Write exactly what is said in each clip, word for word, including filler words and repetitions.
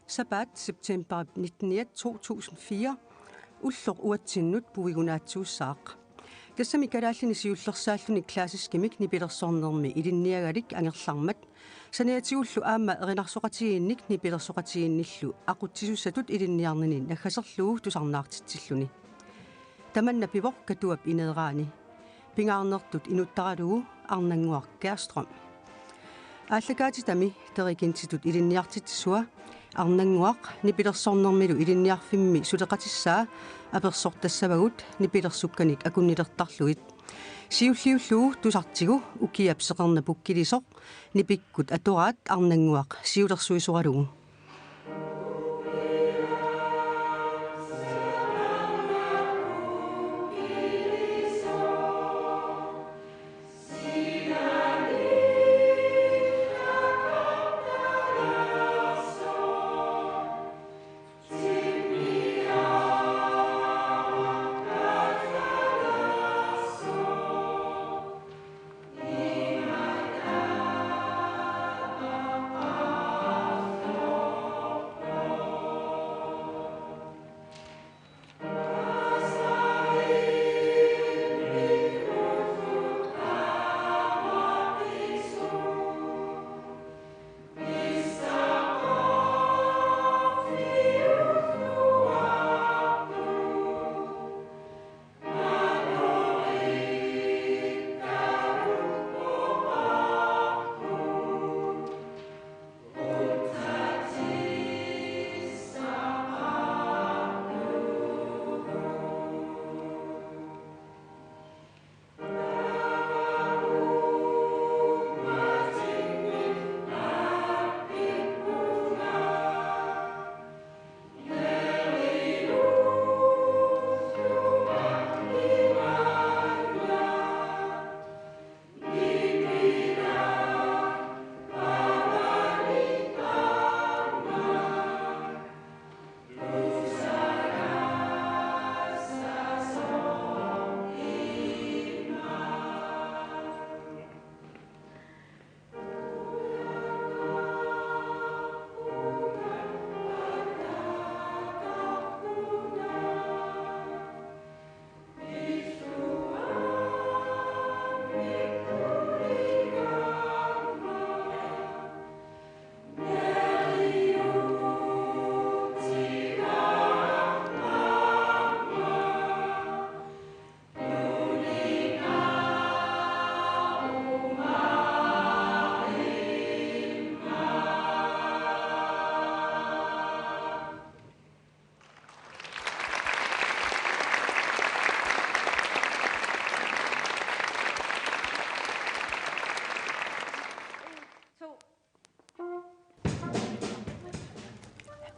Sapaat september nitteniat to tusind fire. Ulloq uatsinnut puigunaatsuussaaq. Tassami kalaallinik siullersaalluni klassiskimik nipilersornermi ilinniagalik angerlarmat, saniatigullu aamma erinarsoqatigiinnik nipilersoqatigiinnillu aqutsisussatut ilinniarnini naggaserlugu tusarnaartitsilluni. Tamanna pivoq Katuap ineeraani. Pingaarnertut inuttaralugu Arnannguaq Kjærstrøm. Aallakaatitami Terikintsitut ilinniartitsisua Arnannguaq nipilersornermilu ilinniarfimmi suleqatissaa apersortassavagut nipilersukkanik akunnilertarlugit. Siulliullugu tusartigu ukiap seqerneq pukkilisoq nipikkut atoraat Arnannguaq siulersuisoralugu.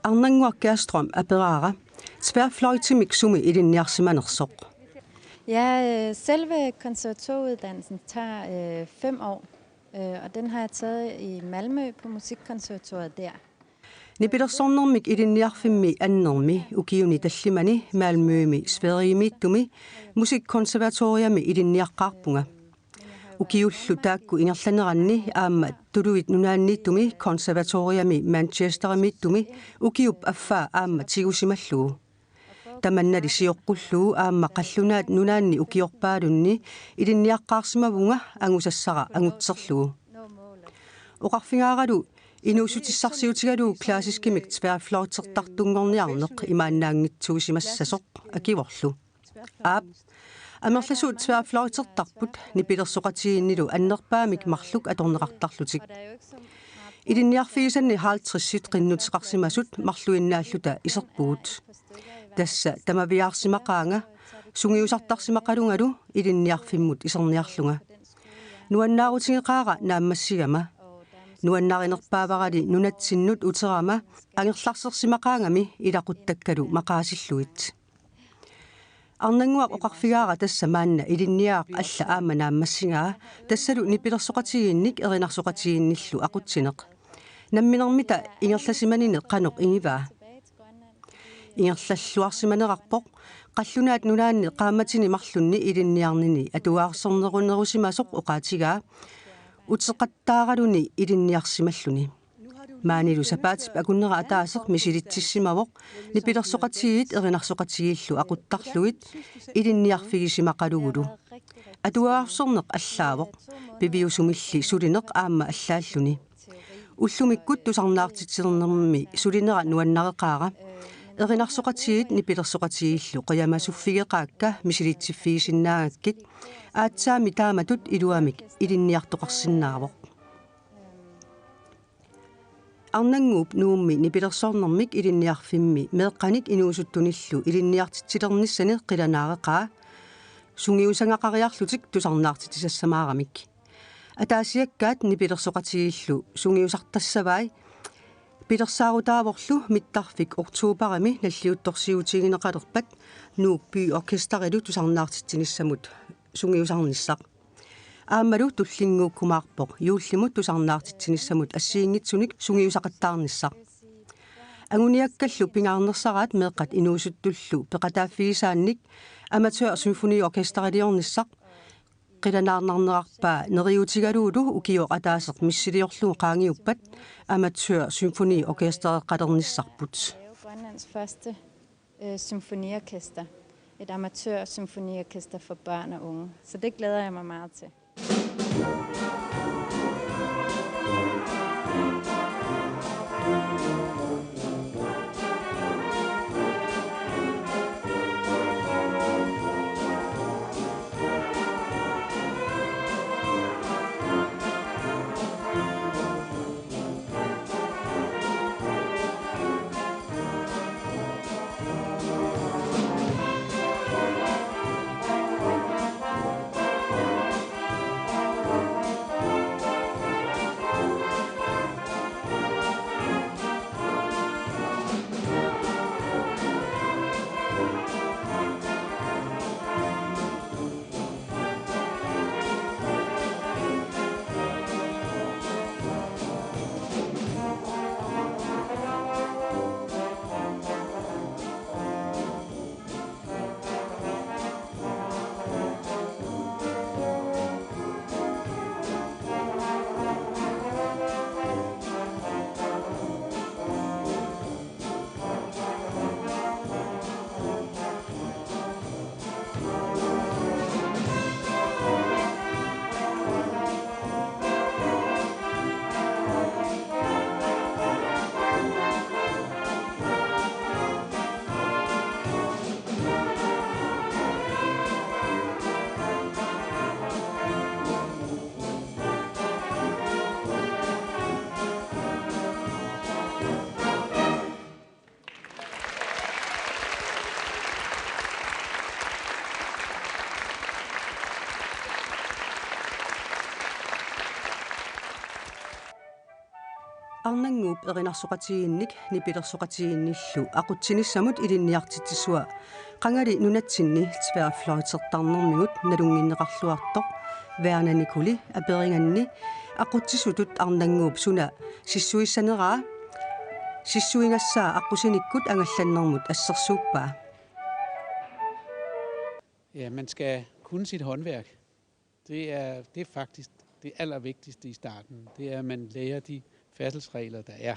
Arnannguaq Kjærstrøm aperaara tværfløjtimik sumi ilinniarsimanersoq. Ja, øh, selve konservatorieuddannelsen tager øh, fem år, øh, og den har jeg taget i Malmø på Musikkonservatoriet der. Nipilersornermik ilinniarfimmi annermi ukiuni tallimani Malmømi Sverigemiittumi Musikkonservatoriami ilinniaqqaarpunga. Ukiullu taakku ingerlaneranni aamma Tuluit Nunaanniittumi Konservatoriami Manchesterimiittumi ukiup affaa aamma tigusimallugu. Tamannali sioqqullugu aamma qallunaat nunaanni ukiorpaalunni ilinniaqqaarsimavunga angusassara angutserlugu. Oqarfigaaralu inuussutissarsiutigalugu klassiskimik tværfløjtertartunngorniarneq imaannaanngitsuusimassasoq akivorlu. Aap. Amerlasuut tværfløjtertarput nipilersoqatigiinnilu annerpaamik marluk atorneqartarlutik. Ilinniarfigisanni halvtredsit qinnuteqarsimasut marluinnaalluta iserpugut. Tassa tamaviaarsimaqaanga, sungiusartarsimaqalungalu ilinniarfimmut iserniarlunga. Nuannaarutigeqaara naammassigama. Nuannarinerpaavarali nunatsinnut uterama angerlarsersimaqaangami ilaquttakkalu maqaasillugit. Arnannguaq oqarfigaara tassa maanna ilinniagaq alla aamma naammassigaa, tassalu nipilersoqatigiinnik erinarsoqatigiinnillu aqutsineq. Namminermita ingerlasimanini qanoq igivaa? Ingerlalluarsimanerarpoq qallunaat nunaanni qaammatini marlunni ilinniarnini atugaarsornerunerusimasoq oqaatigaa uteqattaaraluni ilinniarsimalluni. Maanilu sapaatip akunnera ataaseq misilitsissimavoq nipilersoqatigiit erinarsoqatigiillu aquttarlugit ilinniarfigisimaqalugulu. Atuaarsorneq allaavoq, piviusumilli sulineq aamma allaalluni. Ullumikkut tusarnaartitsinermi sulinera nuannareqaara. Erinarsoqatigiit nipilersoqatigiillu qiamasuffigeqaakka misilitsiffigisinnaagatsigit, aatsaammi taamatut iluamik ilinniartoqarsinnaavoq. Arnannguup Nuummi nipilersornermik ilinniarfimmi meeqqanik inuusuttunillu ilinniartitsilernissani qilanaareqaa, sungiusangaqariarlutik tusarnaartitsisassamaarami. Ataasiakkaat nipilersoqatigiillu sungiusartassavai, pilersaarutaavorlu mittarfik oktobarimi nalliuttorsiutigineqalerpat Nuuk By Orkesterilu tusarnaartitsinissamut sungiusarnissaq. Aammalu tullinnguukkumaarpoq juullimut tusarnaartitsinissamut assigiinngitsunik sungiusaqattaarnissaq. Anguniakkallu pingaarnersaraat meeqqat inuusuttullu peqataaffigisaannik Amatør Symfoniorkesteriliornissaq, qilanaarnarnerarpaa neriuutigalugulu ukioq ataaseq missiliorlugu qaangiuppat Amatør Symfoniorkestereqalernissarput. Grønlands første øh, symfoniorkester. Et amatør symfoniorkester for børn og unge. Så det glæder jeg mig meget til. Arnannguup erinarsoqatigiinnik nipilersoqatigiinnillu aqutsinissamut ilinniartitsisua qangali nunatsinni tværfløjtertarnermigut nalunnginneqarluartoq Verna Nicoli aperiganni aqutsisutut Arnannguup suna sissuissaneraa, sissuigassaa aqqusinikkut angallannermut assersuuppaa. Ja, man skal kunne sit håndværk. Det er, det er faktisk det allervigtigste i starten. Det er, at man lærer de færdselsregler, der er.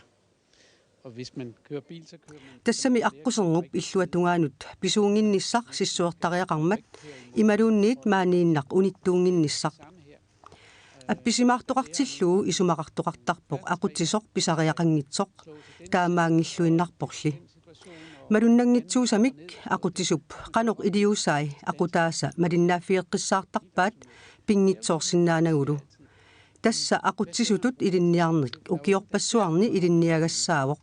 Og hvis man kører bil, så kører man Tassami aqqusernup illuatungaanut pisuunnginnissaq sissuertariaqarmat imaluunniit maaniinnaq unittuunnginnissaq. Appisimaartoqartillugu isumaqartoqartarpoq aqutsisoq pisariaqanngitsoq, taamaanngilluinnarporli. Malunnanngitsuusamik aqutsisup qanoq iliuusai aqutaasa malinnaaffigeqqissaartarpaat pinngitsoorsinnaanagulu. Tassa aqutsisutut ilinniarneq ukiorpassuarni ilinniagassaavoq.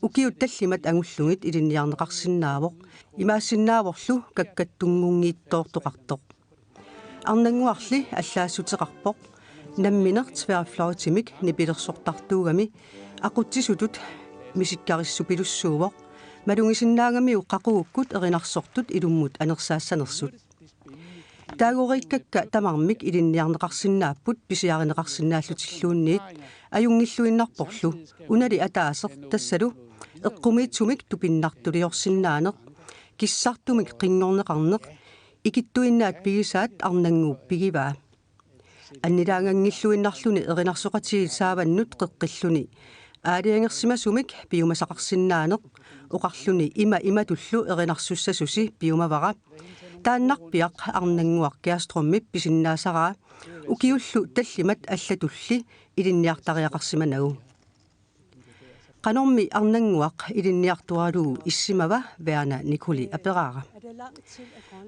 Ukiut tallimat angullugit ilinniarneqarsinnaavoq, imaassinnaavorlu kakkattunngunngiittoortoqartoq. Arnannguarli allaassuteqarpoq nammineq tværfløjtimik nipilersortartuugami aqutsisutut misikkarissupilussuuvoq, malugisinnaagamiuk qaqugukkut erinarsortut ilummut anersaassanersut. Taagoriikkakka tamarmik ilinniarneqarsinnaapput pisiarineqarsinnaallutilluunniit, ajunngilluinnarporlu, unali ataaseq tassalu eqqumiitsumik tupinnartuliorsinnaaneq, kissartumik qinngorneqarneq, ikittuinnaat pigisaat Arnannguup pigivaa. Annilaanganngilluinnarluni erinarsoqatigiit saavannut qeqqilluni aalajangersimasumik piumasaqarsinnaaneq oqarluni ima imatullu erinarsussasusi piumavara. Taannarpiaq Arnannguaq Kjærstrømip pisinnaasaraa ukiullu tallimat allatulli ilinniartariaqarsimanagu. Qanormi Arnannguaq ilinniartoralugu issimava, Verna Nicoli aperaara.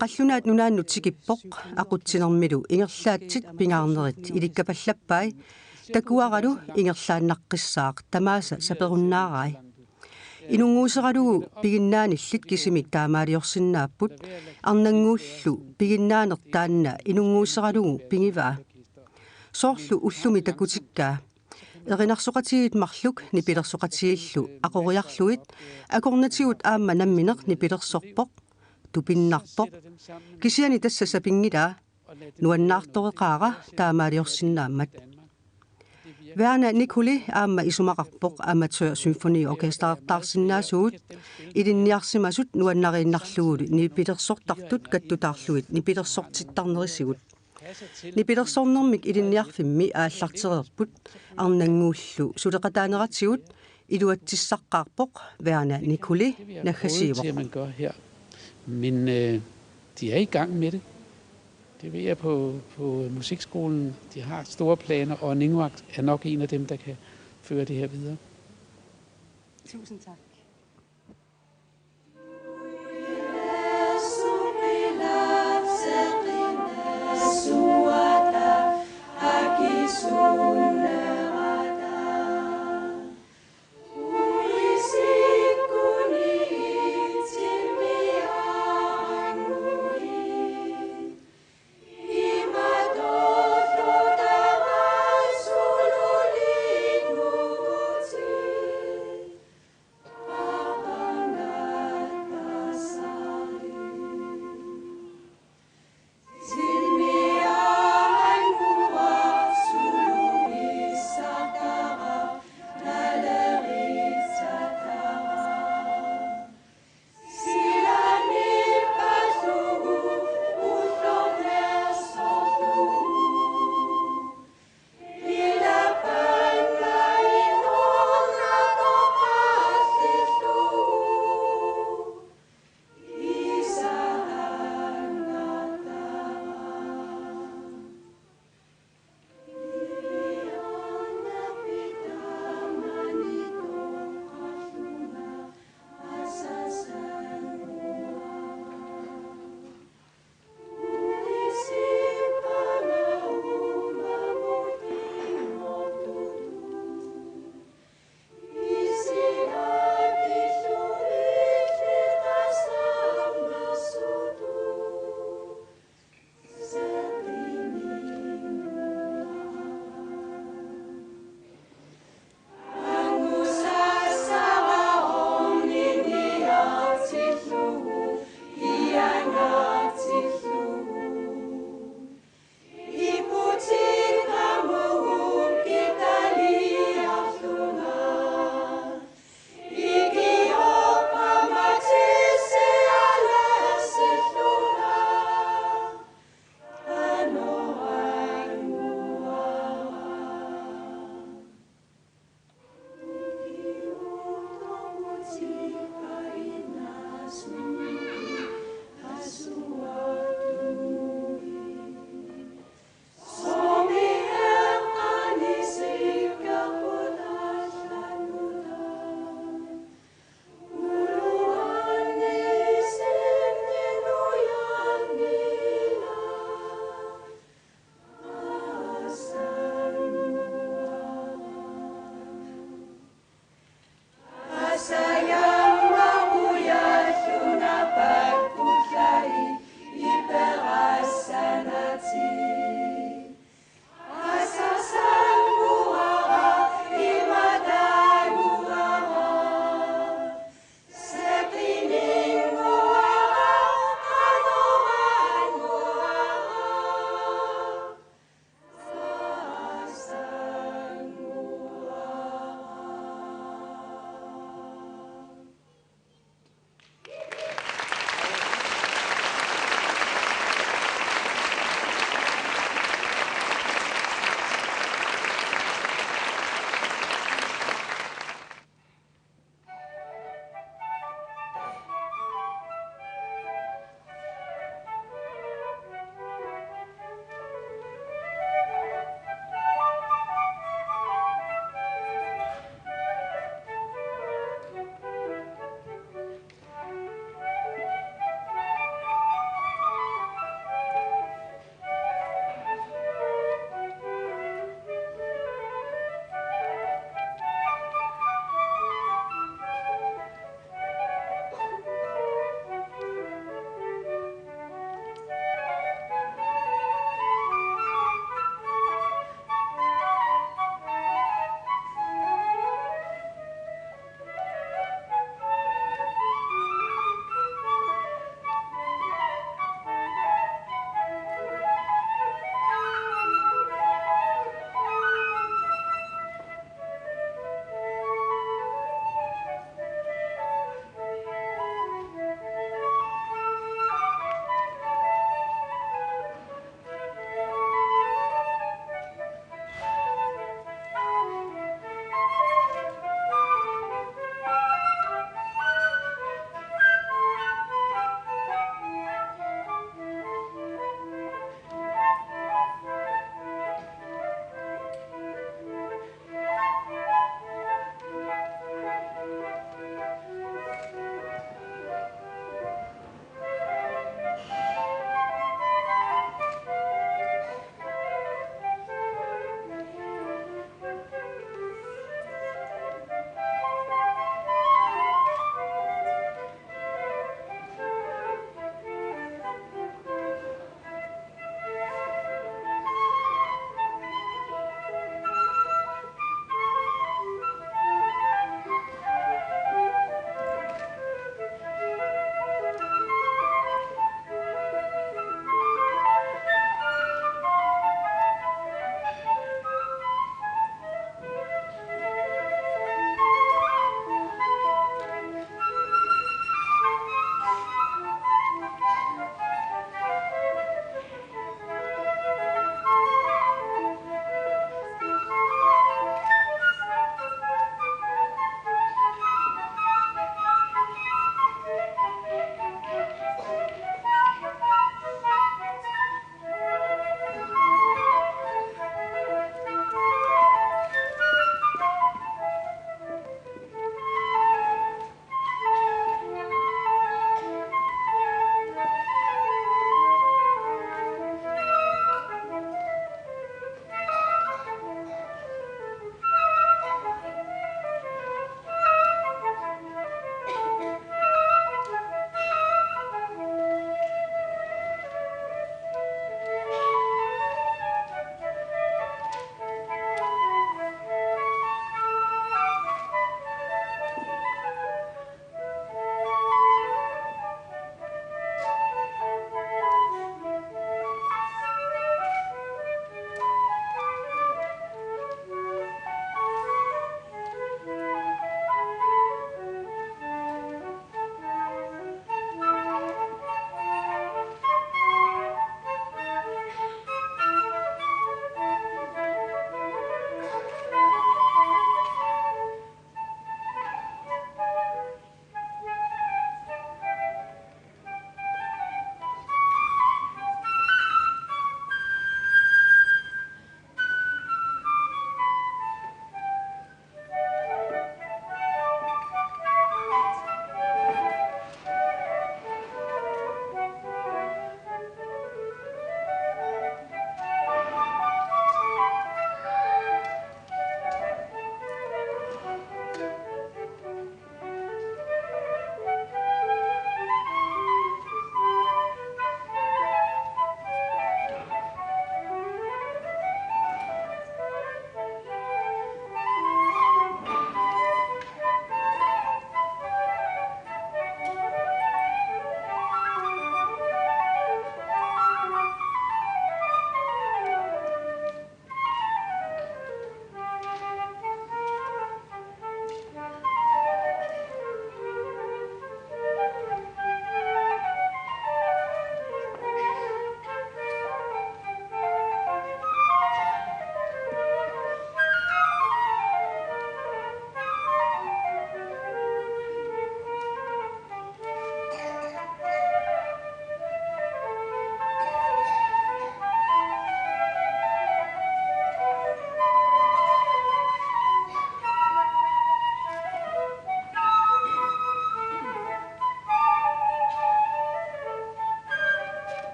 Qallunaat Nunaannut tikippoq, aqutsinermilu ingerlaatsit pingaarnerit ilikkapallappai, takuaralu ingerlaannaqqissaaq tamaasa saperunnaarai. Inunnguuseralugu piginnaanillit kisimik taamaaliorsinnaapput, Arnannguullu piginnaaneq taanna inunnguuseralugu pigivaa. Soorlu ullumi takutikkaa. Erinarsoqatigiit marluk nipilersoqatigiillu aqoriarlugit akornatigut aamma nammineq nipilersorpoq, tupinnarpoq. Kisianni tassa sapinngilaa, nuannaartoreqaara taamaaliorsinnaammat. Verna Nicoli aamma isumaqarpoq amatør symfoniorkesterertaarsinnaasugut, ilinniarsimasut nuannariinnarlugulu nipilersortartut kattutaarlugit nipilersortittarnerisigut. Nipilersornermik ilinniarfimmi aallartereerput Arnannguullu suleqataaneratigut iluatsissaqqaarpoq, Verna Nicoli naggasiivoq. Det er man gør her. Men øh, de er i gang med det. Det ved jeg på, på musikskolen. De har store planer, og Ningwak er nok en af dem, der kan føre det her videre. Tusind tak.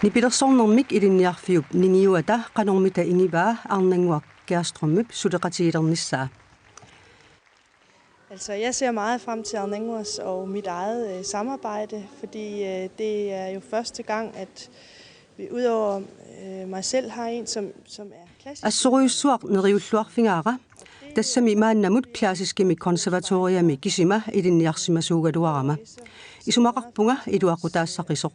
Nipilersornermik Ilinniarfiup ningiuata qanormita ingivaa Arnannguaq Kjærstrømip suleqatigilernissaa. Altså, jeg ser meget frem til Arnannguas og mit eget øh, samarbejde, fordi øh, det er jo første gang, at vi udover øh, mig selv har en, som, som er klassisk. Assorujussuaq neriulluarfigaara, tassami maannamut klassiskimi konservatoriami kisima ilinniarsimasuugaluarama. Isumaqarpunga iluaqutaassaqisoq.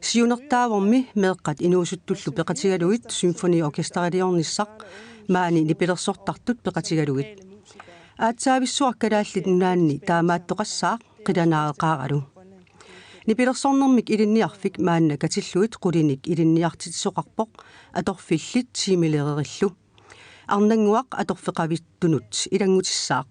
Siunertaavormi meeqqat inuusuttullu peqatigalugit symfoniorkesteriliornissaq, maani nipilersortartut peqatigalugit. Aatsaavissuaq Kalaallit Nunaanni taamaattoqassaaq, qilanaaqaaralu. Nipilersornermik Ilinniarfik maanna katillugit qulinik ilinniartitsisoqarpoq, atorfillit tiimileererillu. Arnannguaq atorfeqavittunut ilanngutissaaq.